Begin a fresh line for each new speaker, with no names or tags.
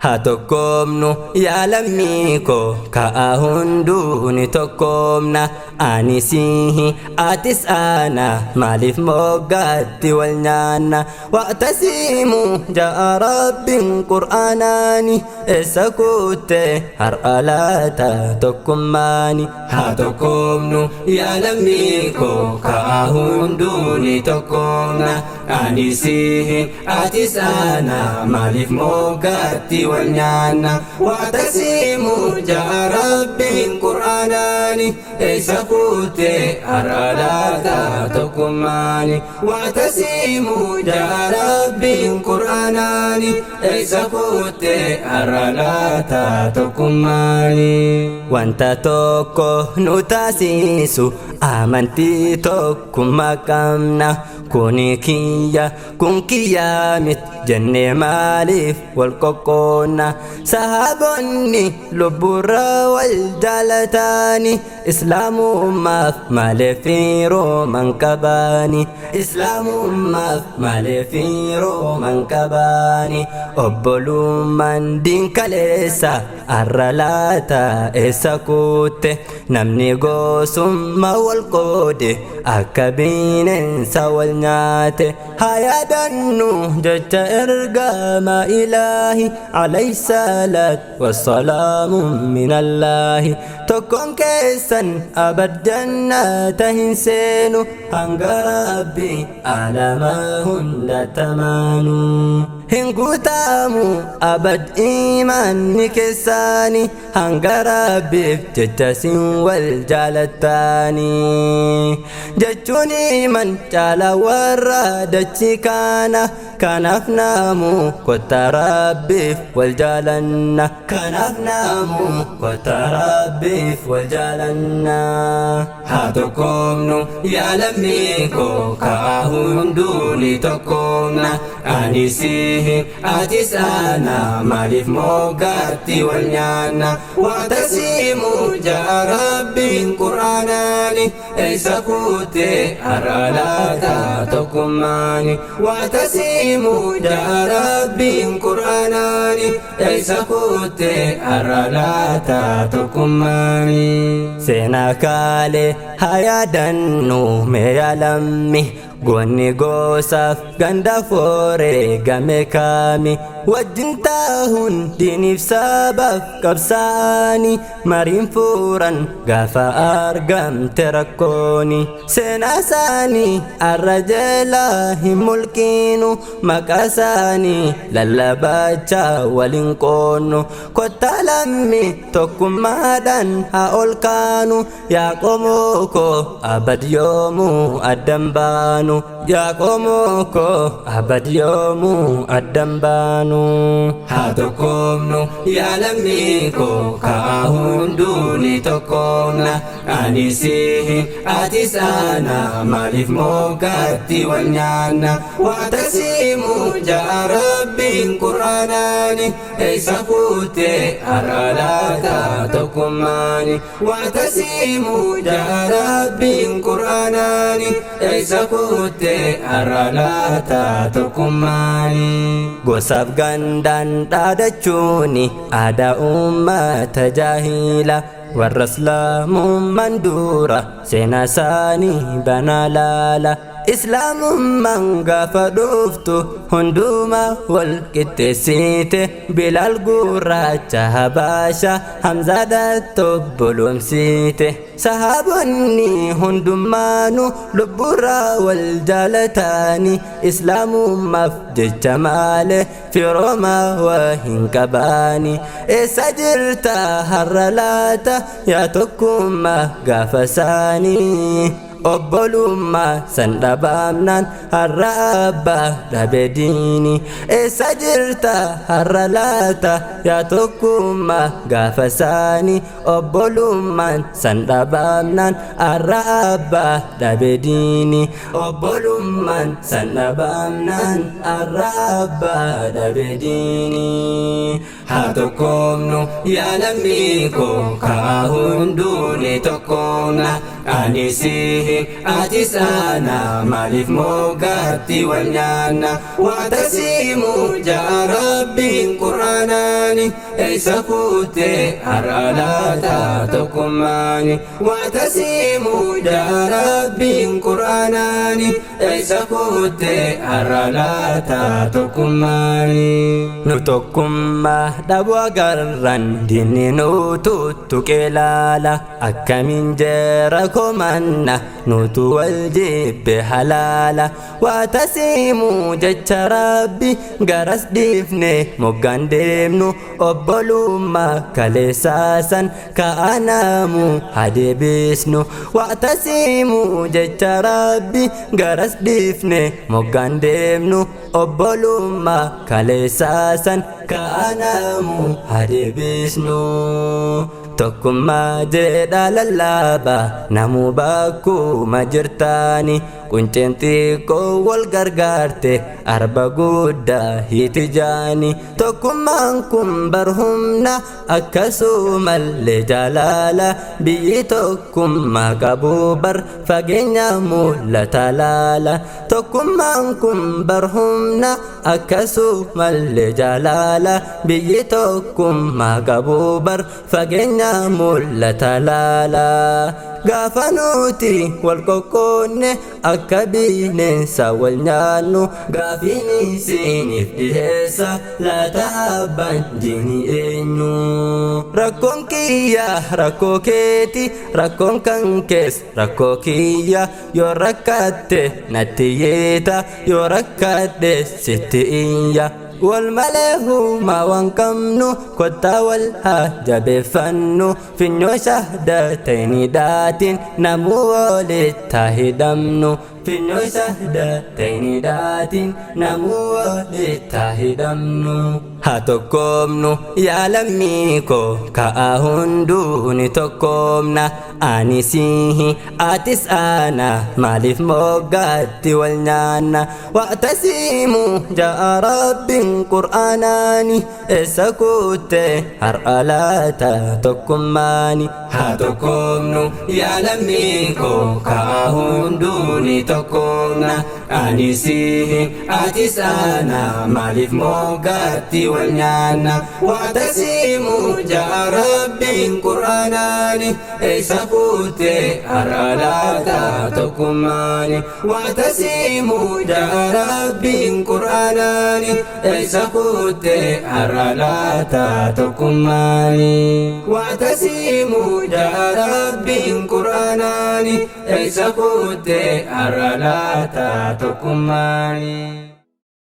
Haa tokkoomnu yaa lammii koo, ka'a hunduu ni tokkoomna. Ani sihi, atis ana, maaliif moggaatti wal nyaanna? Wa'tasiimu ja'a Rabbiin qur'aanaani, eessa kutte har'a laata tokkummaani? Haa tokkoomnu yaa lammii koo, ka'a hunduu ni tokkoomna. Ani sihi, atis ana, maaliif moggaatti wal nyaanna? Wa'tasiimu ja'a Rabbiin qur'aanaani, eessa kutte har'a laata tokkummaani? Wa'tasiimu ja'a Rabbiin qur'aanaani, eessa kutte har'a laata tokkummaani? Wanta tokko nu taasisu amantii tokkummaa qabna. Kuni kiyya, kun kiyyaa miti jennee maaliif wal qoqqoonna? Sahaabonni lubbuurra wal jaalataani, islaamummaaf maaliif firooman qabaani? Islaamummaaf maaliif firooman qabaani? Obbolummaan diinkaleessa har'a laata eessa kutte? Namni gosummaa wal qoode akka bineensa wal nyaate. Haa yaadannu jecha ergama ilaahi, alayhi salaat wassalaamu minallaahi: tokkoon keessan abad jannata hin seenu hanga Rabbi alama hunda tamaanu. Hin guutamu abad imaanni keessaani hanga Rabbiif jecha sin wal jaalattaani. Jechuun iman caala warra dachi kana. Kanaaf naamu kotta Rabbiif wal jaalanna. Kanaaf naamu kotta Rabbiif wal jaalanna. Haa tokkoomnu yaa lammii koo, ka'a hunduu ni tokkoomna. Ani sihi, atis ana, maaliif moggaatti wal nyaanna? Wa'tasiimu ja'a Rabbiin qur'aanaani, eessa kutte har'a laata tokkummaani? Wa'tasiimu ja'a Rabbiin qur'aanaani, eessa kutte har'a laata tokkummaani? Seenaa kaalee haa yaadannu mee yaa lammi, goonni gosaaf ganda fooree game kaami? Wajjin taahuun diiniif sabaaf qabsaa'anii mariin fuuran gaafa argamte rakkooni. Seenaa isaanii arra jalaa hin mulqinu, maqaa isaanii lallabachaa waliin qoonnu. Kottaa lammi, tokkummaadhaan haa ol kaanu. Yaa qomoo koo, abad yoomuu addan baanu. Yaa qomoo koo, abad yoomuu addan baanu. Haa tokkoomnu yaa lammii koo, ka'a hunduu ni tokkoomna. Ani sihi, atis ana, maaliif moggaatti wal nyaanna? Wa'tasiimu ja'a Rabbiin qur'aanaani, eessa kutte har'a laata tokkummaani? Wa'tasiimu ja'a Rabbiin qur'aanaani, eessa kutte har'a laata tokkummaani? Gosaaf gandaan dhaadachuuni aadaa uummata jaahila. Warra islaamummaan dura seenaa isaanii banaa laala. Islaamummaan gaafa dhuftu hunduma wal qixxeessite. Bilaal gurraacha Habaasha Hamzaadhaatti obbolomsite. Sahaabonni hundummaanu lubburraa wal jaalataani, islaamummaaf jecha malee firooma waa hin qabaani. Eessa jirta har'a laata yaa tokkummaa gaafa isaanii? Obbolummaa san dhabaamnaan har'a abbaa dhabe diini. Eessa jirta har'a laata yaa tokkummaa gaafa isaanii? Obbolummaan san dhabaamnaan har'a abbaa dhabe diini. Obbolummaan san dhabaamnaan har'a abbaa dhabe diini. Haa tokkoomnu yaa lammii koo ka'a hunduu ni tokkoomna. Ani sihi atis ana maaliif moggaatti wal nyaanna? Wa'tasimu ja'a Rabbiin Qur'aanaani eessa kutte har'a laata tokkummaani? Wa'tasimu ja'a Rabbiin Qur'aanaani eessa kutte har'a laata tokkummaani? Nu tokkummaa dhabuu agarran diinni nu tuttuqee laala akkamiin jera komanna nutu wal jibbe halaala. Wa'tasimu jecha Rabbi garas dhiifne moggaan deemnu obbolummaa kaleessaasan ka'anamu hadeebisnu. Wa'tasimu jecha Rabbi garas dhiifne moggaan deemnu obbolummaa kaleessaasan ka'anamu hadeebisnu. Tokkummaa jedha lallaaba namuu bakkuma jirtaani qunceen xiqqoo wal gargaarte arba guddaa hiiti jaani. Tokkummaan kun bar humna akkasumallee jaalala biyyi tokkummaa qabu bar fageenya mul'ata laala. Tokkummaan kun bar humna akkasumallee jaalala biyyi tokkummaa qabu bar fageenya mul'ata laala. Gaafa nuti wal qoqqoonne akka bineensa wal nyaannu gaafiin isiniif dhiheessa laata abbaan diinii eenyu? Rakkoon kiyya rakkoo keeti rakkoon kan kees rakkoo kiyya yoo rakkatte natti yeeta yoo rakkadhe sitti iyya. Wal malee humaa waan qabnu kottaa wal haa jabeeffannu finyoo shahdatayniidhaatiin namuu walitti haa hidhamnu. Finyoo shahdatayniidhaatiin namuu walitti haa hidhamnu. Haa tokkoomnu yaa lammii koo ka'a hunduu ni tokkoomna. Ani sihi atis ana maaliif moggaatti wal nyaanna? Wa'tasimu ja'a Rabbiin Qur'aanaani eessa kutte har'a laata tokkummaani? Haa tokkoomnu yaa lammii koo ka'a hunduu ni tokkoomna. Ani sihi atis ana maaliif moggaatti wal nyaanna? Wa'tasimu ja'a Rabbiin Qur'aanaani eessa kutte har'a laata tokkummaani? Wa'tasimu ja'a Rabbiin Qur'aanaani eessa kutte har'a laata tokkummaani? Wa'tasimu ja'a Rabbiin Qur'aanaani eessa kutte har'a laata tokkummaani?